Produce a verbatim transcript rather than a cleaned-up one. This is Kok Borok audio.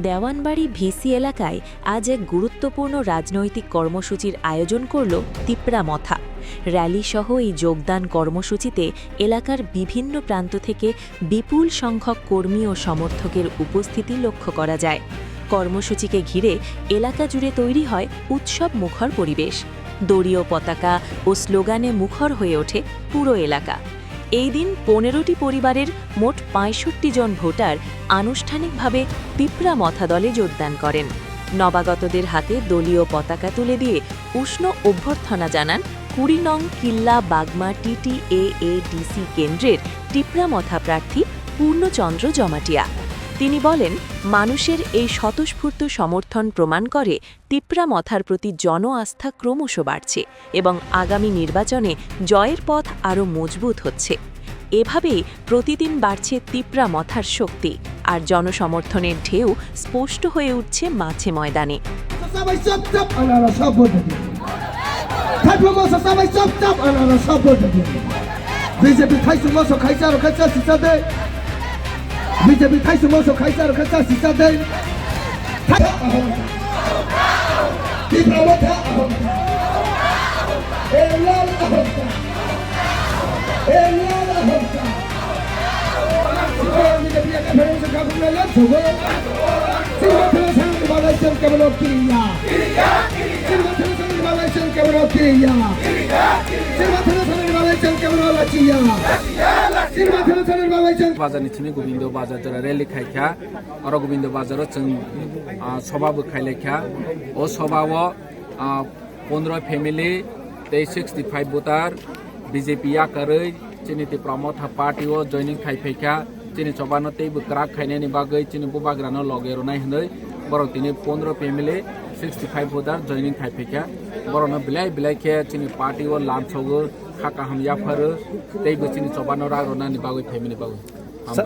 দেওয়ানবাড়ি ভিসি এলাকায় আজ এক গুরুত্বপূর্ণ রাজনৈতিক কর্মসূচির আয়োজন করল তিপ্রা মথা। র‍্যালি সহ এই যোগদান কর্মসূচিতে এলাকার বিভিন্ন প্রান্ত থেকে বিপুল সংখ্যক কর্মী ও সমর্থকের উপস্থিতি লক্ষ্য করা যায়। কর্মসূচিকে ঘিরে এলাকা জুড়ে তৈরি হয় উৎসব মুখর পরিবেশ। দলীয় পতাকা ও স্লোগানে মুখর হয়ে ওঠে পুরো এলাকা। এই দিন পনেরোটি পরিবারের মোট পঁয়ষট্টি জন ভোটার আনুষ্ঠানিকভাবে তিপ্রা মথা দলে যোগদান করেন। নবাগতদের হাতে দলীয় পতাকা তুলে দিয়ে উষ্ণ অভ্যর্থনা জানান কুড়ি নং কিল্লা বাগমা টিটিএএডিসি কেন্দ্রের তিপ্রা মথা প্রার্থী পূর্ণচন্দ্র জমাটিয়া। তিনি বলেন, মানুষের এই স্বতঃস্ফূর্ত সমর্থন প্রমাণ করে তিপ্রা মথার প্রতি জন আস্থা ক্রমশ বাড়ছে এবং আগামী নির্বাচনে জয়ের পথ আরও মজবুত হচ্ছে। এভাবেই প্রতিদিন বাড়ছে তিপ্রা মথার শক্তি, আর জনসমর্থনের ঢেউ স্পষ্ট হয়ে উঠছে মাঠে ময়দানে। Sabai chop chop anara sabodani. Thaiphla moso sabai chop chop anara sabodani. B J P thaisung moso khaisa ro khaisa sisa de. B J P thaisung moso khaisa ro khaisa sisa de. Thai- Tipra motha ahomka. Elal ahomka. Elal ahomka. Sibor ni de biya ka phero se ka phero la thogo. Sibor thero sa ni balai chal ke bolo kiriya. Sibor thero sa ni balai chal ke bolo kiriya. Sibor thero sa ni balai chal ke bolo la chiya. Sibor thero sa ni balai chal. Bazar ni thini Gobindo bazar jora rally khaikha. Oro Gobindo bazar o chwng, ah, soba bo khailaikha. O soba o, ah, pondro family tei sixty five voter B J P yakarwi chini Tipra Motha party o joining khai phaikha. Chini chobano teibo kwrak khainani bagwi chini bubagrano loge rwnai hwnwi borok tini pondro family sixty five voter joining khai phaikha. Borokno belai belai khe chini party o lamsogo, kha kaham yapharo, teibo chini chobano rak rwnani bagwi phaimani bagwi. Hambai.